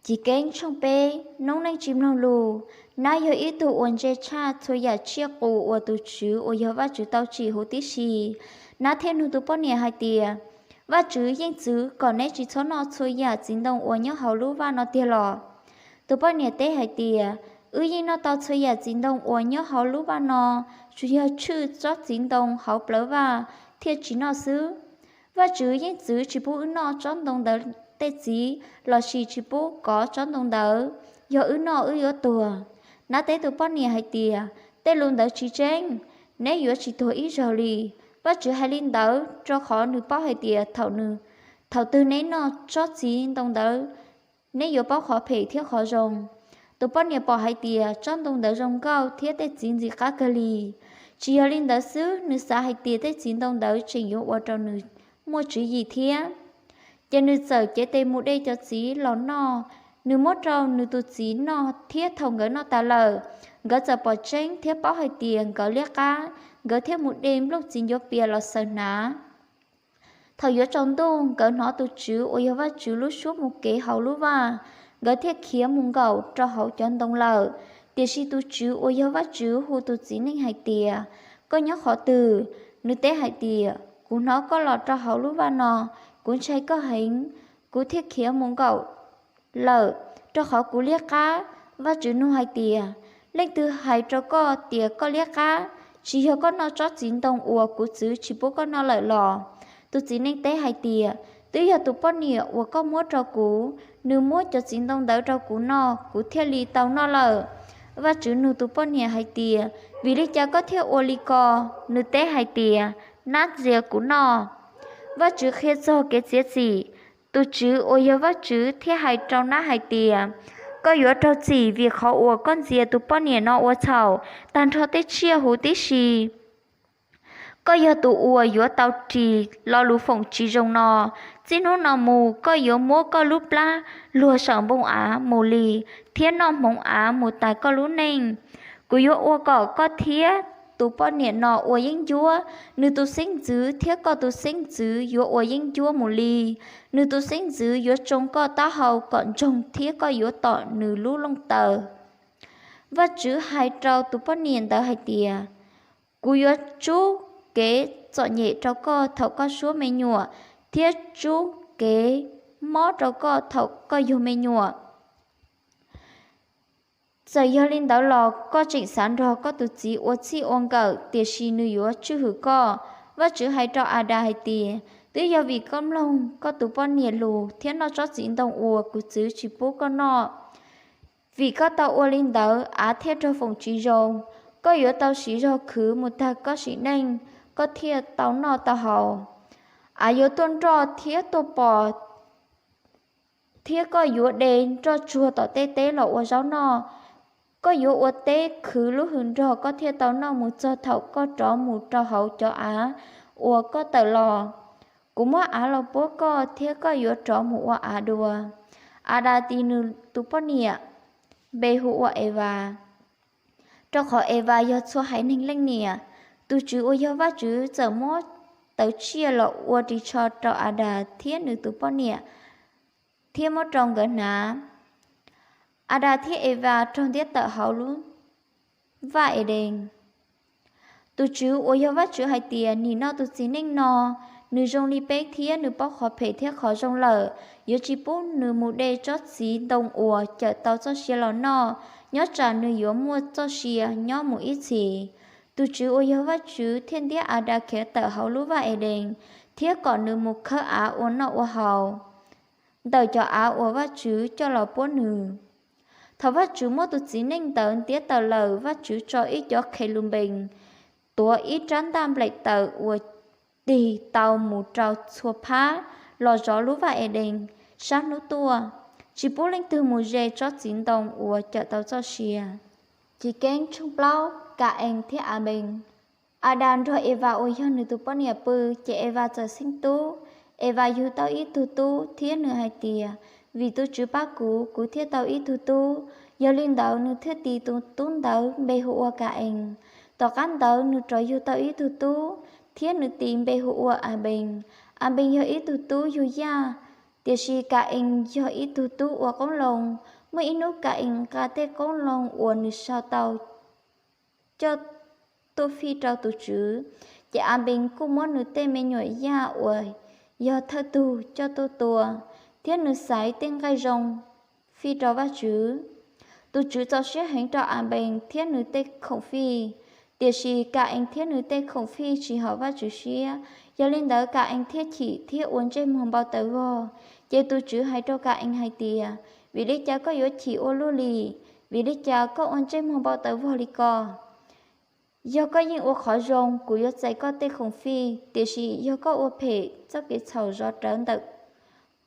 Chiv Keeb tshooj peb. Noob neej tsis mloog lus. Nab yog ib tug uas ntse tshaj txhua yam tsiaj qus uas tus Tswv uas yog Vajtswv tau tsim huv tib si. Nab thiaj nug tus poj niam hais tias, Vajtswv yeej txwv kom neb tsis txhob noj txhua yam txiv ntoo uas nyob hauv lub vaj no tiag los? Tus poj niam teb hais tias, Wb yeej noj tau txhua yam txiv ntoo uas nyob hauv lub vaj no, tsuas yog tshwj tsob txiv ntoo hauv plawv vaj thiaj tsis noj xwb. Vajtswv yeej txwv tsis pub wb noj tsob ntoo ntawd tej txiv lossis tsis pub kov tsob ntoo ntawd. Yog wb noj wb yuav tuag. Nab teb tus poj niam hais tias, Tej lus ntawd tsis tseeb. Neb yuav tsis tuag ib zaug li. Vajtswv hais li ntawd rau qhov nws paub hais tias thaum nws, thaum twg neb noj tsob txiv ntoo ntawd, neb yuav paub qhov phem thiab qhov zoo. Tus poj niam pom hais tias tsob ntoo ntawd zoo nkauj thiab tej txiv ntxim qab kawg li. Tsis yog li ntawd xwb, nws xav hais tias tej txiv ntoo ntawd tseem yuav ua rau nws muaj tswv yim thiab. Ces nws txawm cev tes mus de cov txiv los noj. Nws muab rau nws tus txiv noj thiab thaum nkawd noj tas lawm, nkawd txawm pom tseeb thiab paub hais tias nkawd liab qab, nkawd thiaj mus de nplooj txiv ncuav pias los xaws hnav. Thaum yuav tsaus ntuj, nkawd hnov tus Tswv uas yog Vajtswv lub suab mus kev hauv lub vaj, nkawd thiaj khiav mus nkaum rau hauv cov ntoo lawm. Tiam sis tus Tswv uas yog Vajtswv hu tus txiv neej hais tias, Koj nyob qhov twg? Nws teb hais tias, Kuv hnov koj los rau hauv lub vaj no, kuv ntshai koj heev, kuv thiaj khiav mus nkaum lawm, rau qhov kuv liab qab. Vajtswv nug hais tias, Leej twg hais rau koj tias koj liab qab? Tsis yog koj noj tsob txiv ntoo uas kuv txwv tsis pub koj noj lawm los? Tus txiv neej teb hais tias, Twb yog tus poj niam uas koj muab rau kuv, nws muab cov txiv ntoo ntawd rau kuv noj, kuv thiaj li tau noj lawm. Vajtswv nug tus poj niam hais tias, Vim li cas koj thiaj ua li ko? Nws teb hais tias, Nab ntxias kuv noj. Vajtswv qhia txog kev txiav txim. Tus Tswv uas yog Vajtswv thiaj hais rau Nab hais tias, Koj yuav raug txim vim qhov uas koj ntxias tus poj niam no ua txhaum tag nrho tej tsiaj huv tib si. Koj yog tus uas yuav tau ris lo lus foom tsis zoo no. Txij hnub no mus koj yuav muab koj lub plab luag saum npoo av mus li, thiab noj hmoov av mus tas koj lub neej. Kuv yuav ua kom koj thiab tus poj niam no ua yeeb ncuab. Nws tus xeeb ntxwv thiab koj tus xeeb ntxwv yuav ua yeeb ncuab mus li. Nws tus xeeb ntxwv yuav tsoo koj taub hau kom ntsoog thiab koj yuav tom nws lub looj taws. Vajtswv hais rau tus poj niam ntawd hais tias, Kuv yuav tsub kev txom nyem rau koj thaum koj suab me nyuam, thiab tsub kev mob rau koj thaum koj yug me nyuam. Txawm yog li ntawd los koj tseem xav nrog koj tus txiv ua txij ua nkawm, tiam sis nws yuav tswj hwm koj. Vajtswv hais rau Adas hais tias, Twb yog vim koj mloog koj tus poj niam lus thiab noj tsob txiv ntoo uas kuv txwv tsis pub koj noj, vim koj tau ua li ntawd av thiaj raug foom tsis zoo. Koj yuav tau siv zog khwv mus tag koj sim neej, koj thiaj tau noj tau haus. Av yuav tuaj nroj thiab tuaj pos, thiab koj yuav de nroj tsuag tom tej teb los ua zaub noj. Koj yuav ua teb khwv lub hws nrog koj thiaj tau noj mus txog thaum koj rov mus rau hauv cov av uas koj tawm los. Kuv muab av los puab koj thiab koj yuav rov mus ua av dua. Adas tis nws tus poj niam npe hu ua Evas, rau qhov Evas yog txhua haiv neeg leej niam. Tus Tswv uas yog Vajtswv txawm muab tawv tsiaj los ua ris tsho rau Adas thiab nws tus poj niam, thiab muab rau nkawd hnav. Adas thiab Evas raug ntiab tawm hauv lub vaj Edees. Tus Tswv uas yog Vajtswv hais tias, Nim no tus txiv neej no, nws zoo li peb thiab nws paub qhov phem thiab qhov zoo lawm. Yuav tsis pub nws mus de tsob txiv ntoo uas cawm tau txoj sia los noj, nyob tsam nws yuav muaj txoj sia nyob mus ib txhis. Tus Tswv uas yog Vajtswv thiaj ntiab Adas khiav tawm hauv lub vaj Edees, thiab kom nws mus khawb av ua noj ua haus ntawm cov av uas Vajtswv coj los puab nws. Thaum Vajtswv muab tus txiv neej ntawd ntiab tawm lawm, Vajtswv tso ib cov Khelunpees tuav ib rab ntaj nplaim tawm uas tig tau mus rau txhua phab los zov lub vaj Edees sab hnub tuaj, tsis pub leej twg mus ze tsob txiv ntoo uas cawm tau txoj sia. Chiv Keeb tshooj plaub. Ka-ees thiab Anpees. Adas nrog Evas uas yog nws tus poj niam pw, ces Evas txawm xeeb tub. Evas yug tau ib tug tub thiab nws hais tias, Vim tus Tswv pab kuv, kuv thiaj tau ib tug tub. Yog li ntawd, nws thiaj tis tus tub ntawd npe hu ua Ka-ees. Tom qab ntawd nws rov yug tau ib tug tub, thiab nws tis npe hu ua Anpees. Anpees yog ib tug tub yug yaj Tiam sis Ka-ees yog ib tug tub ua qoob loo. Muaj ib hnub Ka-ees nqa tej qoob loo uas nws sau tau coj tuaj fij rau tus Tswv, ces Anpees kuj muab nws tej me nyuam yaj uas yog thawj tug coj tuaj tua, thiab nws xaiv tej nqaij zoo fij rau Vajtswv. Tus Tswv txaus siab heev rau Anpees thiab nws tej khoom fij, tiam sis Ka-ees thiab nws tej khoom fij tsis haum Vajtswv siab. Yog li ntawd Ka-ees thiaj chim thiab ua ntsej muag npau taws vog. Ces tus Tswv hais rau Ka-ees hais tias, Vim li cas koj yuav chim ua luaj li? Vim li cas koj ua ntsej muag npau taws vog li ko? Yog koj yeej ua qhov zoo, kuv yuav txais koj tej khoom fij, tiam sis yog koj ua phem, txoj kev txhaum zov rawv ntawm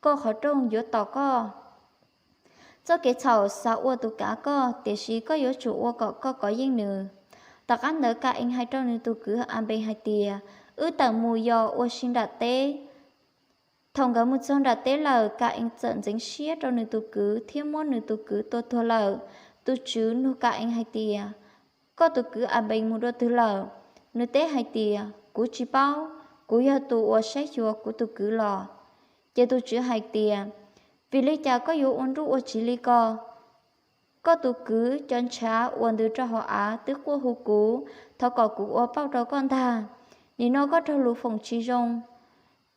koj qhov rooj yuav tos koj. Txoj kev txhaum xav ua tus kav koj, tiam sis koj yuav tsum ua kom koj kov yeej nws. Tom qab ntawd Ka-ees hais rau nws tus kwv Anpees hais tias, Wb tawm mus yos ua si nram teb. Thaum nkawd mus txog nram teb lawm, Ka-ees txawm ntxeev siab rau nws tus kwv thiab muab nws tus kwv tua tuag lawm. Tus Tswv nug Ka-ees hais tias, Koj tus kwv Anpees mus dua twg lawm? Nws teb hais tias, Kuv tsis paub, kuv yog tus uas saib xyuas kuv tus kwv los. Ces tus Tswv hais tias, Vim li cas koj yuav ua nruj ua tsiv li ko? Koj tus kwv cov ntshav uas ntws rau hauv av twb quaj hu kuv, thov kom kuv ua pauj rau koj ntag. Nim no koj raug lus foom tsis zoo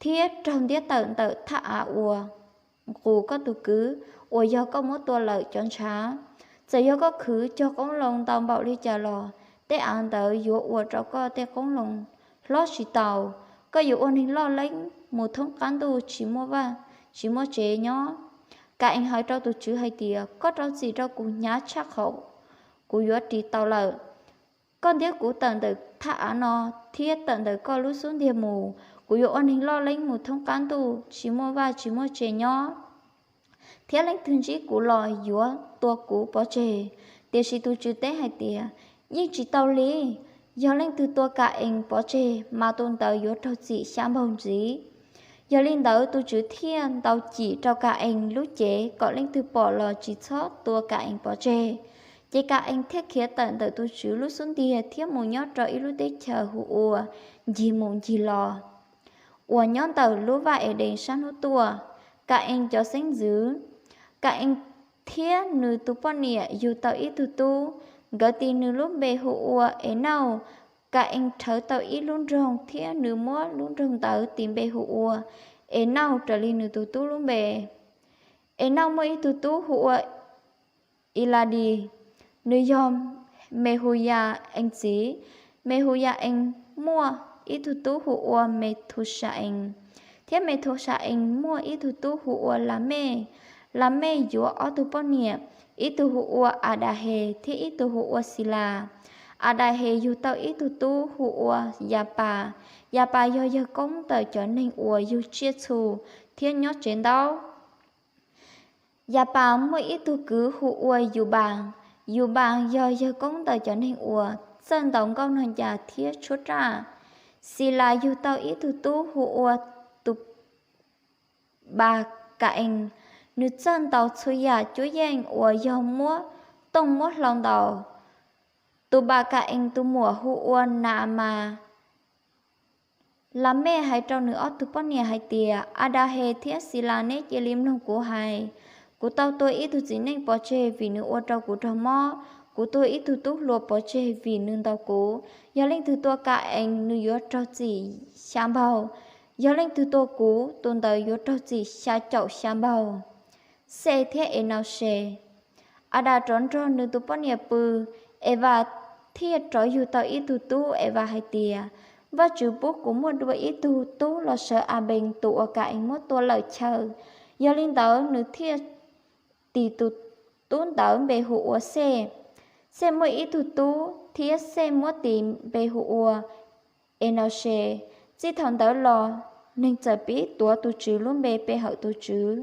thiab raug ntiab tawm ntawm thaj av uas nqus koj tus kwv uas yog koj muab tua lawm cov ntshav. Txawm yog koj khwv cog qoob loo ntau npaum li cas los tej av ntawd yuav ua rau koj tej qoob loo hlob tsis taus. Koj yuav ua neeg loj leeb mus thoob qab ntuj tsis muaj vaj tsis muaj tsev nyob. Ka-ees hais rau tus Tswv hais tias, Koj rau txim rau kuv hnyav tshaj qhov kuv yuav ris tau lawm. Koj ntiab kuv tawm ntawm thaj av no thiab tawm ntawm koj lub xub ntiag mus, kuv yuav ua neeg loj leeb mus thoob qab ntuj tsis muaj vaj tsis muaj tsev nyob, thiab leej twg ntsib kuv los yuav tua kuv pov tseg. Tiam sis tus Tswv teb hais tias, Yeej tsis tau li. Yog leej twg tua Ka-ees pov tseg, mas tus ntawd yuav raug txim xya npaug ntxiv. Yog li ntawd tus Tswv thiaj ntaus cim rau Ka-ees lub cev kom leej twg pom los tsis txhob tua Ka-ees pov tseg. Ces Ka-ees thiaj khiav tawm ntawm tus Tswv lub xub ntiag thiab mus nyob rau ib lub teb chaws hu ua Ncig Mus Ncig Los, uas nyob ntawm lub vaj Edees sab hnub tuaj. Ka-ees cov xeeb ntxwv. Ka-ees thiab nws tus poj niam yug tau ib tug tub, nkawd tis nws lub npe hu ua Enauj. Ka-ees rhawv tau ib lub nroog thiab nws muab lub nroog ntawd tis npe hu ua Enauj raws li nws tus tub lub npe. Enauj muaj ib tug tub hu ua Iladis, nws yog Mehuyas-ees txiv. Mehuyas-ees muaj ib tug tub hu ua Methusa-ees, thiab Methusa-ees muaj ib tug tub hu ua Lamej. Lamej yuav ob tug poj niam, ib tug hu ua Adahes thiab ib tug hu ua Xilas. Adahes yug tau ib tug tub hu ua Yapas. Yapas yog yawg koob ntawm cov neeg uas yug tsiaj txhu thiab nyob tsev ntaub. Yapas muaj ib tug kwv hu ua Yubas. Yubas yog yawg koob ntawm cov neeg uas txawj ntaus nkauj nog ncas thiab tshuab raj. Xilas yug tau ib tug tub hu ua Tubas-ka-ees, nws txawj ntaus txhua yam cuab yeej uas yog muab tooj muab hlau ntaus. Tubas-ka-ees tus muam hu ua Naamas. Lamej hais rau nws ob tug poj niam hais tias, Adahes thiab Xilas, neb cia li mloog kuv hais. Kuv tau tua ib tug txiv neej pov tseg vim nws ua rau kuv raug mob. Kuv tua ib tug tub hluas pov tseg vim nws ntaus kuv. Yog leej twg tua Ka-ees, nws yuav raug txim xya npaug. Yog leej twg tua kuv, tus ntawd yuav raug txim xya caum xya npaug. Xej thiab Enauses. Adas rov nrog nws tus poj niam pw, Evas thiaj rov yug tau ib tug tub. Evas hais tias, Vajtswv pub kuv muaj dua ib tug tub los sawv Anpees tus uas Ka-ees muab tua lawm chaw. Yog li ntawd nws thiaj tis tus tub ntawd npe hu ua Xej. Xej muaj ib tug tub thiab Xej muab tis npe hu ua Enauses. Txij thaum ntawd los neeg txawm pib tuav tus Tswv lub npe pe hawm tus Tswv.